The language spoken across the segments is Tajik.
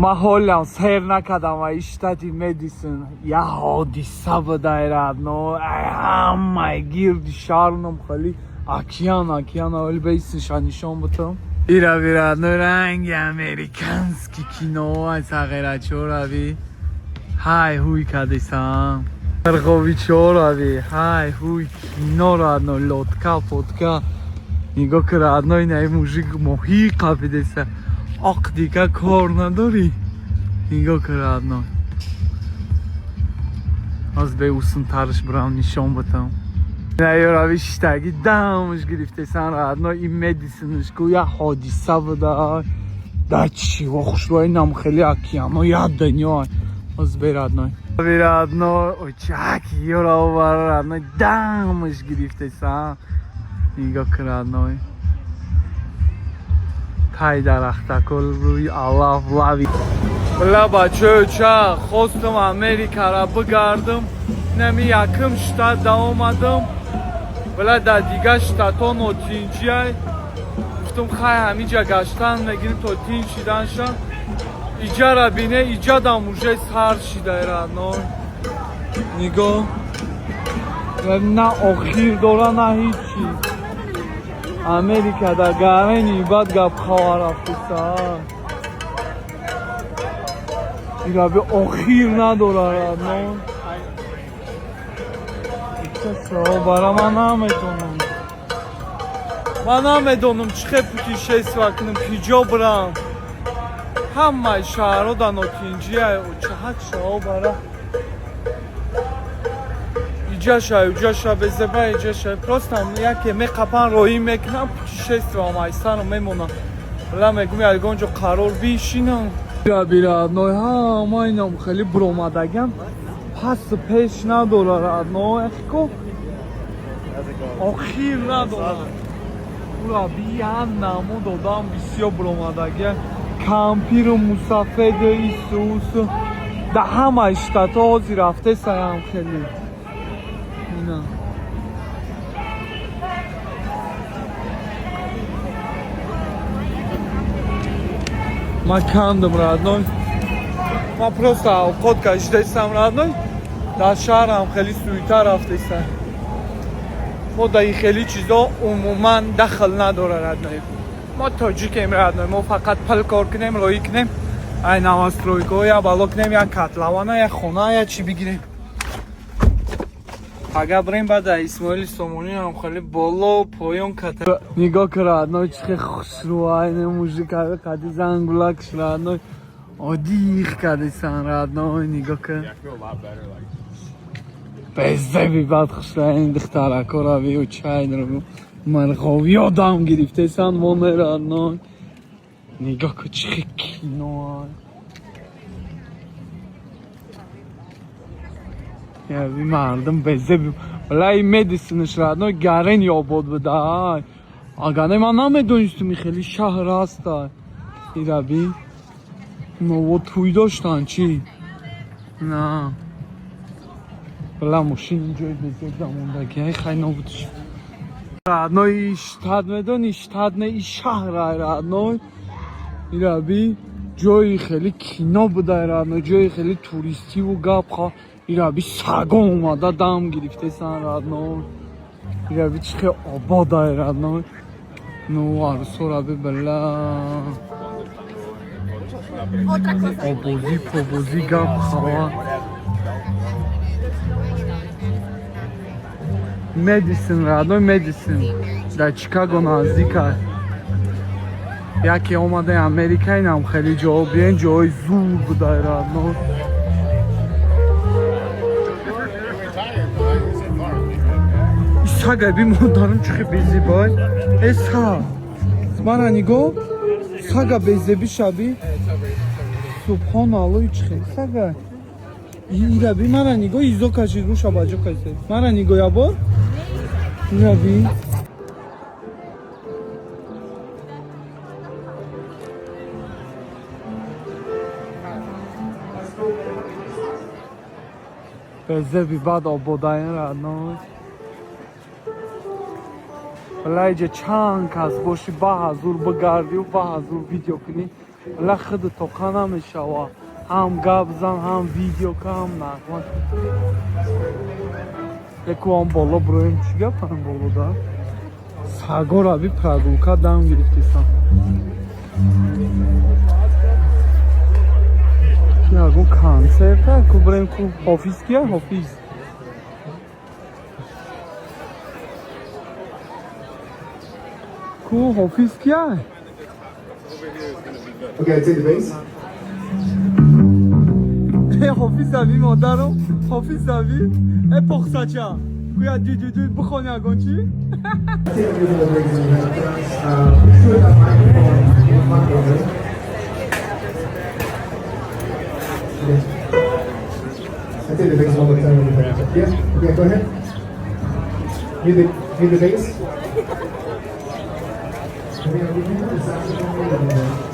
Ман ҳолам сер накардам ва штати Медисон як ҳодиса будай, родной. Ай, ҳамаи гирди шаҳрном хеле океан, океан. Оли бейсиша нишон бутам. Ира родной, ранги американский кино ай, сағирачорави ҳай ҳуй кадесам, рғовичорави ҳай ҳуй кино, родной, лодка подка нигоҳ ки, родной, наи мужик моҳӣ қапидеса. Оқ, дига кор надорӣ, нигоҳ ки, родной. Аз беусунтарш бирам нишон бутам. Наёрави шиштагӣ дамш гирифтесан, родной. Ин Медисонш ку як ҳодиса буда. Да чиво хушрӯи нам, хеле океано, як дунё аз бе, родной. Родной, очак ёра овар, родной, дамш гирифтесан, нигоҳ ки, родной, тай дарахтакол рӯи алаф лави. Бла, бачаё, хостам Америкара бигардам, нами якум штат даомадам. Бла, дар дигар штатҳо нотинҷиай. Гуфтам, хай, ҳамиҷа гаштан мегирим то тинҷ шиданша. Иҷара бине, иҷадам уже сар шидай, родной. Нигоҳ, на охир дора, на ҳичи. Америка дар гарени бад гап хава рафтиса. Ираби охир надора, родной. Бара ман наметонам, ман намедонам чӣ хел путешествие кунам, киҷо бирам. Ҳамаи шаҳрҳо дар нотинҷия. Чаҳат шаҳо бара иҷаша, уҷаша безеба иҷаша. Просто яке меқапан, роҳӣ мекунам, путешествиям айсаро мемонам. Ла, мегум, ягон ҷо қарор бишинам. Бира, родной, ҳама инам хеле буромадагиам, пасу пеш надора, родной, ко охир надора. Ура биян намуд одам бисёр буромадагия, кампиру мусафеду ису усу. Да ҳамаи штатҳо ҳозир рафтесаям хеле ина. Ман кандам, родной, ман просто авқот кашидастам, родной. Дар шаҳрам хеле суета рафтеста. Мо дар ин хеле чизо умуман дахл надора, родной. Мо тоҷикем, родной, мо фақат пул кор кунем, роҳӣ кунем, ай новостройкаҳо я бало кунем, як котлована, як хона, я чӣ бигирем. Агар бирем, баъд аз Исмоили Сомонӣ ҳам хеле боло поён ката. Нигоҳ ки, родной, чӣ хел хушрӯай не мужик қади зангулакш, родной, одих кадисан, родной, нигоҳ ки. Yeah, I feel a lot better. Like, Безеби бад хушрӯай духтарако равию чай марғови одам гирифтесан моне, родной. Нигоҳ ки, чӣ хел киноай. Яви мардум безеби. Валай, Медисонш, родной, гарен ёбод буда. Агар не, ман намедонистум хеле шаҳр ҳаста. Ираби ново тӯй доштан чӣ? На. Бла, мошин ҷои безеб дамондаги. Ай, хай, нобудш. Родной, штат медони, штат не, и шаҳр ай, родной. Ираби ҷои хеле кино буда, родной, ҷои хеле туристиву гап ха. Ираби сагон омада дам гирифтесан, родной. Ираби чӣ хел обод ай, родной. Ну, арусораби, била. Otra cosa. Обозӣ побозӣ гап хава. Медисон, родной, Медисон. Дар Чикаго наздик ай. Яке омадаи Америка, инам хеле ҷо биен, ҷои зур будай, родной. retired, but he's in Florida. Сага би, модарам, чӣ хел безебай. Э, саг. Мара нигоҳ. Сага безеби шаби. Субҳоналло, чӣ хел сага. Ира би, мара нигоҳ, изо кашид, руша баҷо кашид. Мара нигоҳ ябор. Ира би. Безеби бад ободаин, родной. Валайҷа чанд кас бошӣ, ба ҳазур бигардию ба ҳазур видео кунӣ. Ла худ тоқа намешава. Ҳам гап зан, ҳам видео ка, ҳам нағма. Яку ам боло броем, чӣ гап ам боло да? Сагора би прогулка дам гирифтисан. Ягон концерт ку брем ку Ҳофиз кия Ҳофиз? Ку Ҳофиз кия? Okay, take the bass. Ҳофиз аби модарам, Ҳофиз аби, э похсача. Гӯя ду ду ду бихон ягон чӣ? Take a little break in the Put that microphone in front of you. Okay. I take the bass one more time. Yeah, okay, go ahead. Hit the bass. Okay, I'll give you the saxophone and then-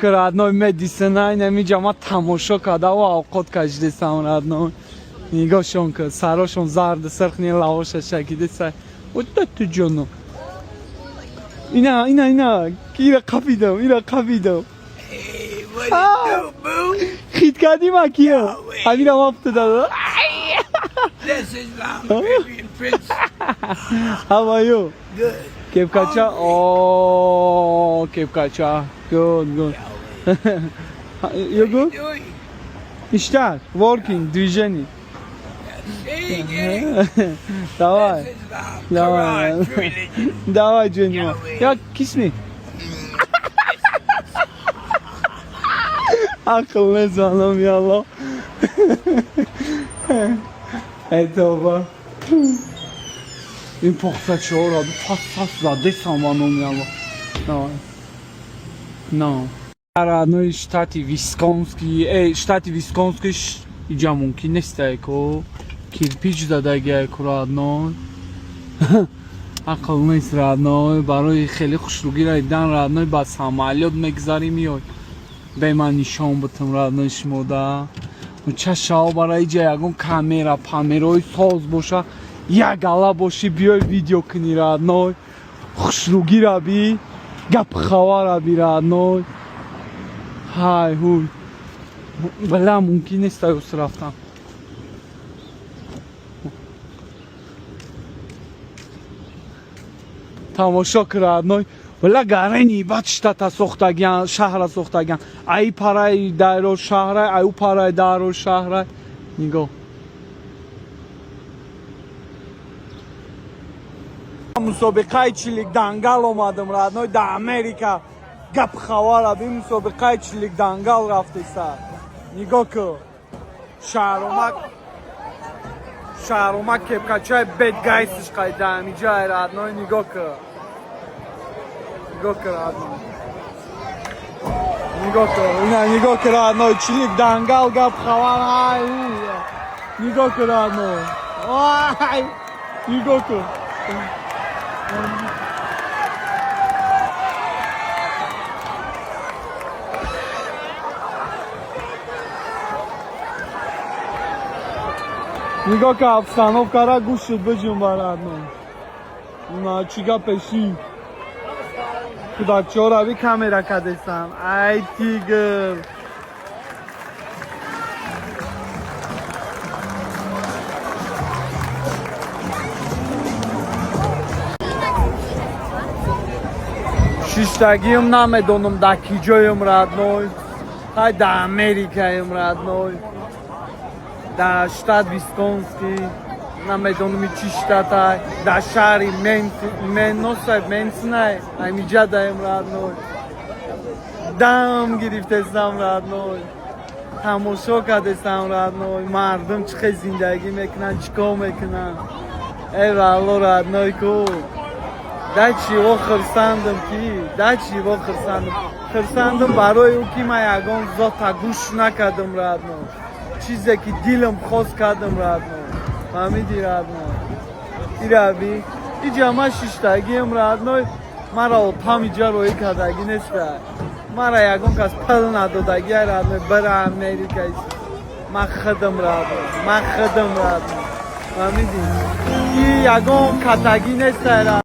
Родной, Медисона инамиҷа ма тамошо кардаву авқот кашидесам, родной. Нигоҳшон ка, сарошон зарду сирх не лавоша шакидеса. Ота ту ҷоно. Ина, ина, ина, ира қапидам, ира қапидам. Hey, what it do, boo? Хит кардим акиё. Ҳамира мафтада. This is my Caribbean Prince. How are you? Good. Кепкача? О, кепкача. Good, good. You good? Doing? Иштак, working, движение. See, yeah. Давай. This is my Давай. Quran true religion. Давай, Дженни. Я kiss me. Ақл мезанам, ялло. Эй тавба. Ин похсачиҳоро фас фас задесам ваном, ялло. Давай. Но. Родной, штати Висконский, эй, штати Висконский иҷа мумкин нестае ко. Кирпич задагиае ко, родной. Ақл нест, родной, барои хеле хушрӯгира дидан, родной, ба самолёт мегзарӣ меёй. Бе ман нишон бутам, родной, шумода. Чашао барои иҷа ягон камера, памерои соз боша, як гала бошӣ биёй видео кунӣ, родной. Хушрӯгира би, гап хабара би, родной. Ҳай ҳуй. Бала мумкин нест аюс рафтан. Тамошо ки, родной. Вала гарени баъд штата сохтагиан, шаҳра сохтагиан. Ай параи дайро шаҳрай, ай ӯ параи даро шаҳрай. Нигоҳ. Мусобиқаи чилик дангал омадам, родной, да Америка. Гап хабара би мусобиқаи чилик дангал рафтеса. Нигоҳ ку. Шаҳромак Шаҳромак кепкачаи Bad Guys ш қайда ҳамиҷай, родной, нигоҳ ку. Нигоҳ ку, родной. Нигоҳ ку, ина нигоҳ ку, родной, чилик дангал гап хабар ай. Нигоҳ ку, родной. Ай! Нигоҳ ку. Нигоҳ ка обстановкара гӯшт биҷунба, родной. Уна чӣ гапеши? Кӯдакчиҳоро би камера кадесам. Ай тигр. Шиштагиам намедонам дар ки ҷоем, родной. Ҳай дар Америкаем, родной. Дар штат Висконский. Намедонам чӣ штатай. Дар шаҳри Меносай, Менснай. Ҳамиҷа даем, родной. Дам гирифтесам, родной. Тамошо кардесам, родной. Мардум чӣ хел зиндагӣ мекунанд, чӣ кор мекунанд. Эй валло, родной ку. Да чиво хурсандам ки, да чиво хурсандам. Хурсандам барои ӯ ки ман ягон зота гӯш накардам, родной. Чизе ки дилам хост кардам, родной. Фаҳмидӣ, родной? Ира би. Иҷа ма шиштагием, родной, мара отам иҷа роӣ кардагӣ неста, мара ягон кас пул надодагӣ, родной, бира Америка. Ма худам, родной, ма худам, родной, фаҳмидӣ? И ягон катагӣ неста.